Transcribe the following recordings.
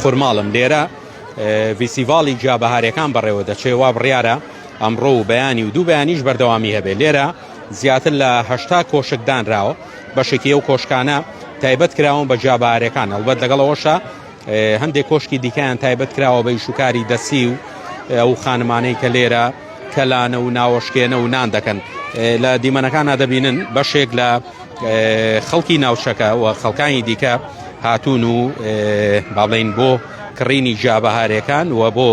خورماڵم لێرە ڤیسیڤاڵی گیابەهارەکان بەڕێوە دەچێ وا بڕیارە ئەمڕۆ و بەیانی و دوو بەیانیش بەردەوامی هەبێ لێرە زیاتر لە 80 کۆشک دانراوە بەشێکی ئەو کۆشکانە تایبەت کراون بە گیابەهارەکان ئەڵبەت لەگەڵەوەشە هەندێک کۆشکی دیکەیان تایبەت کراوە بە ئیشوکاری دەسی و ئەو خانمانەی کە لێرە کەلانە و ناوەشکێنە و نان دەکەن لە دیمەنەکانە دەبینن بەشێک لە خەڵکی ناوچەکە و خەڵکانی دیکە هاتوون و با بڵین بۆ کڕینی جیابەهارەکان و بۆ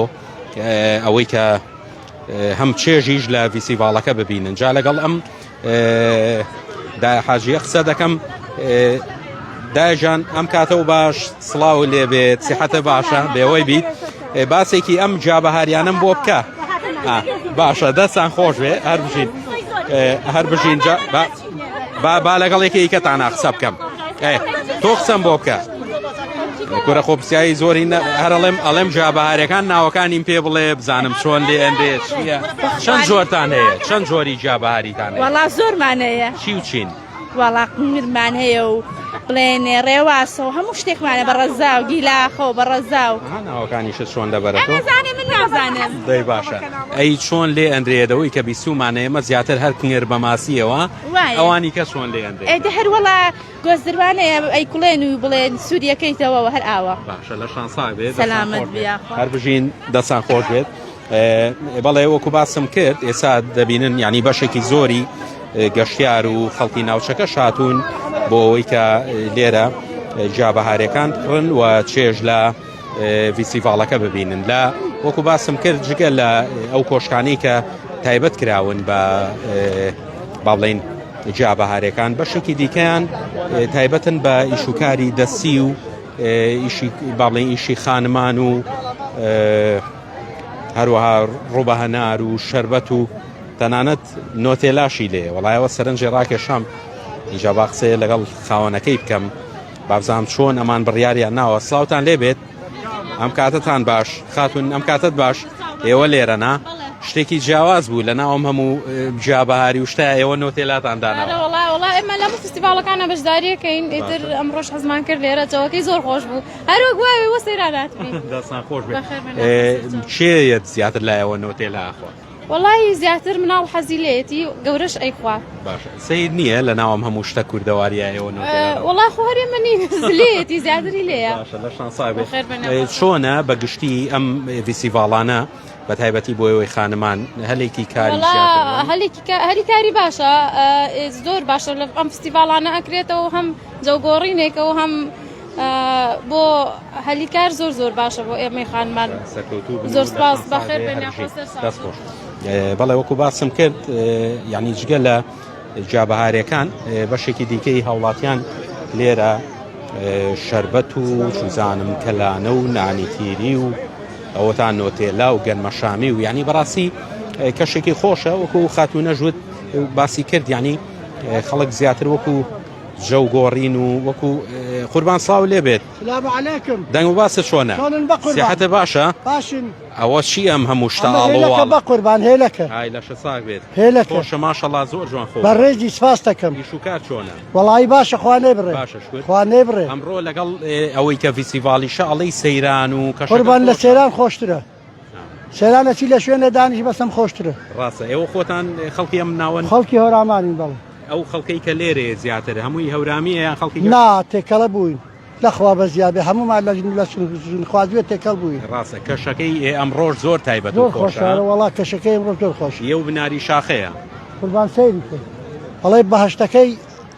ئەوەی کە هەم چێژیش لە ڤیسیڤاڵەکە ببینن جا لەگەڵ ئەم دایە حاجیە قسە دەکەم دایجان ئەم کاتە و باش سڵاو لێبێت سیحەتە باشە بێوەی بیت باسێکی ئەم جابەهاریانم بۆ بکە باشە دەستان خۆش بێ هەر بژین هەر بژین با با لەگەڵ یەکێکی کەتانا قسە بکەم تۆ قسەم بۆ بکە کورە خۆ پرسیاری زۆری هەرڵێم ئەڵێم جابەهارەکان ناوەکانیم پێ بڵێ بزانم چۆن لێ ئەندێ چییە چەند جۆرتان هەیە چەند جۆری جابەهاریتان وەڵا زۆرمان هەیە چی و چین؟ وەڵا قنگرمان هەیە و بڵێنێ ڕێواسە و هەموو شتێکمانە بە ڕەزا و گیلاخە و بە ڕەزا و ناوەکانیشت چۆن لەبەرە تۆ؟ نازانێ من نازانم. دەی باشە ئەی چۆن لێ ئەندرێدەوەی کە بیسومانە ئێمە زیاتر هەر کنگر بە ماسیەوە ئەوانی کە چۆن لێ ئەندرێ؟ ئێ دە هەر وەڵا گۆزدروانەیە ئەیکوڵێن و بڵێن سووریەکەیتەوە هەر ئاوە. باشە لە شانسا بێت سەلامەت بی یاخوا. هەر بژین دەستان خۆش بێت. بەڵێ وەکو باسم کرد ئێستا دەبینن ینی بەشێکی زۆری گەشتیار و خەڵکی ناوچەکە شاتوون بۆ ئەوەی کە لێرە جابەهارەکان بکڕن و چێژ لە ڤیستیڤاڵەکە ببینن لە وەکو باسم کرد جگە لە ئەو کۆشکانەی کە تایبەت کراون بە با بڵین جابەهارەکان بەشێکی دیکەیان تایبەتن بە ئیشوکاری دەستی و ئیشی با بڵین ئیشی خانمان و هەروەها ڕوبە هەنار و شەربەت و تەنانەت نۆتێلاشی لێ وەڵایەوە سەرنجی ڕاکێشام ئینجا با قسەیە لەگەڵ خاوەنەکەی بکەم بابزانام چۆن ئەمان بڕیاریان ناوە سلااوان لێ بێت ئەم کاتتان باش خاتون ئەم کاتت باش ئێوە لێرە نا شتێکی جیاواز بوو لە ناوم هەموو جیابەهاری و شتا ئێوە نۆتێلاتان دانا ئێمە لەم فستیڤاڵەکانە بەشداریەکەین ئیتر ئەمڕۆش حەزمان کرد لێرە جەوەکەی زۆر خۆش بوو هەروەک وایە وە سەیران هاتبی دەستان خۆش بێت کێیەت زیاتر لایەوە نۆتێلا ئەخوا وەڵی زیاتر مناڵ حەزی لێتی گەورەش ئەیخوا باشە سیر نییە لە ناوم هەموو شتە کوردەواریایەوە وەڵا خۆ هەرێ منی لێتی زیاتری لێیە باشە لەشان ساغ بێت چۆنە بە گشتی ئەم ڤیستیڤاڵانە بە تایبەتی بۆ ئێوەی خانمان هەلێکی کاری هەلێکی هەلی کاری باشە زۆر باشە لە ئەم فستیڤاڵانە ئەکرێتەوە هەم جەوگۆڕینێکە و هەم بۆ هەلی کار زۆر زۆر باشە بۆ ئێمەی خانمان زۆر سپاس بەخێر بێن دەست خۆش بەڵێ وەکو باسم کرد یعنی جگە لە جابەهارەکان بەشێکی دیکەی هاوڵاتیان لێرە شربەت و چزانم کەلانە و نانی تیری و ئەوەتا نۆتێلا و گەنمەشامی و یعنی بەڕاستی کەشێکی خۆشە وەکو خاتوونە ژوت باسی کرد یعنی خەڵک زیاتر وەکو جەو گۆڕین و وەکو قوربان سڵاو لێ بێت سلام علیکم دەنگ و باسە چۆنە چۆنن بەقوربان سیحەتە باشە باشن ئەوە چی ئەم هەموو شتە ئەمە هێلەکە ئاڵۆواڵە بەقوربان هێلەکە ئای لەشە ساغ بێت هێلەکە خۆشە ماشەڵا زۆر جوان خۆ بەڕێزی سپاس دەکەم ئیش و کار چۆنە وەڵایی باشە خوا نەیبڕێ باشە شکر خوا نەیبڕێ ئەمڕۆ لەگەڵ ئەوەی کە فیستیڤاڵیشە ئەڵێی سەیران و کەشەکە قوربان لە خۆشە. سەیران خۆشترە سەیران ئەچی لە شوێنێ دانیش بەسەم خۆشترە. ڕاستە ئێوە خۆتان خەڵکی ئەم ناوەن؟ خەڵکی هەورامانین بەڵێ. ئەو خەڵکەی کە لێرەیە زیاتر هەمووی هەورامییە یان خەڵکی نا تێکەڵە بووین لەخوا بەزیا بێ هەموومان لە لە ژنخوازوێ تێکەڵ بووین. ڕاستە کەشەکەی ئێ ئەمڕۆش زۆر تایبەت و زۆر خۆشە. خۆشە ئەرێ وەڵا کەشەکەی ئەمڕۆ زۆر خۆشە. یەو بناری شاخەیە. قوربان سەیری کەی ئەڵێی بەهەشتەکەی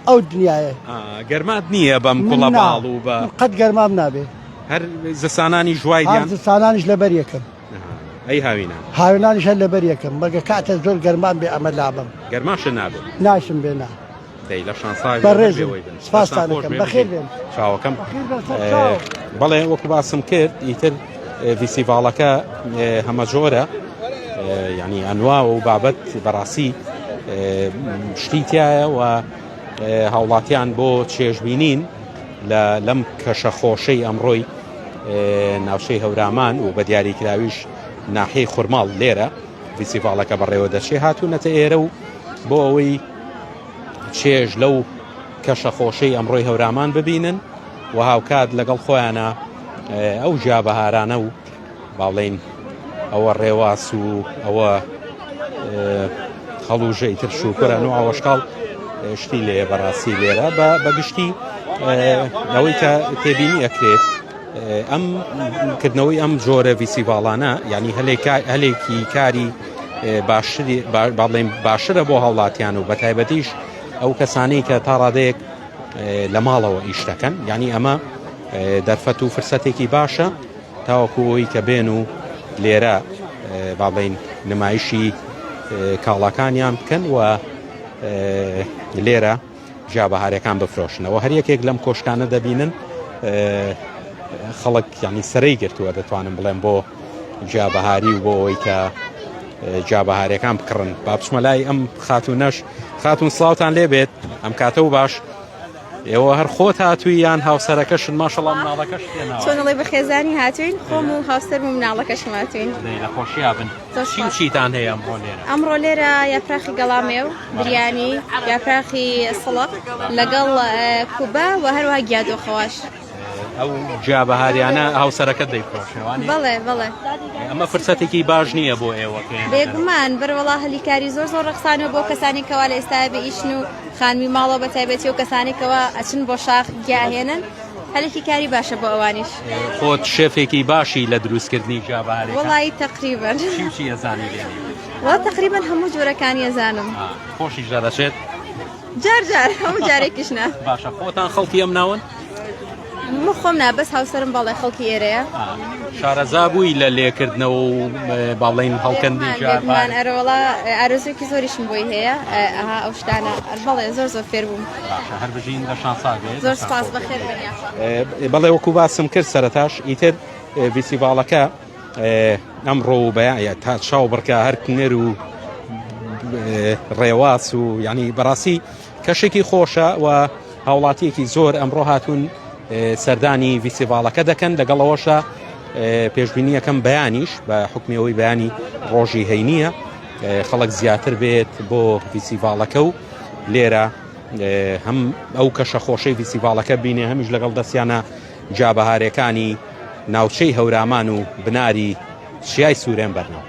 ئەو دنیایە. ئا گەرمات نییە بەم من کوڵە نا باڵ و بە. من قەت گەرمام نابێ. هەر زستانانیش وای هەر دیان؟ زستانانیش لەبەر یەکەم. ئەی هاوینان؟ هاوینانیش هەر لەبەر یەکەم مەگە کاتێ زۆر گەرمام بێ ئەمە لابەم. گەرماشت نابێ؟ ناشم بێ نا. دەی لەشان ساغ بێ بەڕێزن بێوەی بن. سپاستان دەستان خۆش ئەکەم بێ بەخێر بژین. بێن. چاوەکەم. بەخێر بێن سەر چاو. بەڵێ وەکو باسم کرد ئیتر ڤیستیڤاڵەکە هەمەجۆرە یعنی ئەنوا و بابەت بەڕاستی شتی تایە و هاوڵاتیان بۆ چێژبینین لە لەم کەشە خۆشەی ئەمڕۆی ناوچەی هەورامان و بە دیاریکراویش ناحیەی خورماڵ لێرە فیستیڤاڵەکە بەڕێوە دەچێ هاتوونەتە ئێرە و بۆ ئەوەی چێژ لەو کەشە خۆشەی ئەمڕۆی هەورامان ببینن و هاوکات لەگەڵ خۆیانە. ئەو جیابەهارانە و با بڵێین ئەوە ڕێواس و ئەوە هەڵوژە ئیتر شوکرە و ئاوەشکاڵ شتی لێ بەڕاستی لێرە بە گشتی ئەوەی کە تێبینی ئەکرێت ئەم کردنەوەی ئەم جۆرە ڤیسیڤاڵانە یعنی هەلێکی کاری باشتری با بڵێن باشترە بۆ هاوڵاتیان و بە تایبەتیش ئەو کەسانەی کە تا ڕادەیەک لە ماڵەوە ئیش دەکەن یعنی ئەمە دەرفەت و فرسەتێکی باشە تاوەکو ئەوەی کە بێن و لێرە با بڵێین نمایشی کاڵاکانیان بکەن و لێرە جیابەهارەکان بفرۆشنەوە هەر یەکێک لەم کۆشکانە دەبینن خەڵک ینی سەرەی گرتووە دەتوانم بڵێم بۆ جیابەهاری و بۆ ئەوەی کە جیابەهارەکان بکڕن با بچمە لای ئەم خاتونەش خاتون سڵاوتان لێبێت ئەم کاتە و باش ئێوە هەر خۆت هاتووی یان هاوسەرەکەشت ماشەڵا مناڵەکەشت هێناوە؟ چۆن ئەڵێی بە خێزانی هاتووین خۆم و هاوسەرم و مناڵەکەشم هاتووین. دەی لە خۆشیا بن. زۆر چی و سوپاس. چیتان هەیە ئەمڕۆ لێرە؟ ئەمڕۆ لێرە یاپراخی گەڵامێو، بریانی، یاپراخی سڵق لەگەڵ کوبە و هەروەها گیادۆخەواش. ئەو جیابەهاریانە هاوسەرەکەت دەیفرۆشێ وانیە؟ بەڵێ بەڵێ. ئەمە فرسەتێکی باش نییە بۆ ئێوە کە ئێمە بێگومان بەروەڵا هەلی کاری زۆر زۆر ڕەخسانەوە بۆ کەسانی کەوا لە ئێستایا بێ ئیشن و خانمی ماڵەوە بە تایبەتی و کەسانی کەوا ئەچن بۆ شاخ گیا ئەهێنن هەلێکی کاری باشە بۆ ئەوانیش. خۆت شێفێکی باشی لە دروستکردنی گیابەهارێکان. وەڵایی تەقریبەن. چی و چی ئەزانی لێنی؟ وەڵا تەقریبەن هەموو جۆرەکانی ئەزانم. خۆشیش دەرەچێت؟ جار جار هەموو جارێکیش نا. باشە خۆتان خەڵکی ئەم ناون؟ من خۆم نا بەس هاوسەرم بەڵێ خەڵکی ئێرەیە. شارەزا بووی لە لێکردنەوە و با بڵێین هەڵکەندنی بێگومان ئەرەوەڵا ئارەزوویەکی زۆریشم بۆی هەیە ئەها ئەو شتانە بەڵێ زۆر زۆر فێر بووم. باشە هەر بژین لە شانسا بێ. زۆر سپاس بەخێر بێن یاخوا. بەڵێ وەکو باسم کرد سەرەتاش ئیتر ڤیستیڤاڵەکە ئەمڕۆ و بەیان تا چاو بڕکە هەر کنێر و ڕێواس و ینی بەڕاستی کەشێکی خۆشە و هاوڵاتیەکی زۆر ئەمڕۆ هاتوون سەردانی ڤیستیڤاڵەکە دەکەن لەگەڵەوەشە پێشبینیەکەم بەیانیش بە حکمیەوەی بەیانی ڕۆژی هەینیە خەڵک زیاتر بێت بۆ ڤیستیڤاڵەکە و لێرە هەم ئەو کەشە خۆشەی ڤیستیڤاڵەکە بینێ هەمیش لەگەڵ دەستیانە جابەهارەکانی ناوچەی هەورامان و بناری چیای سوورێن بەرنەوە.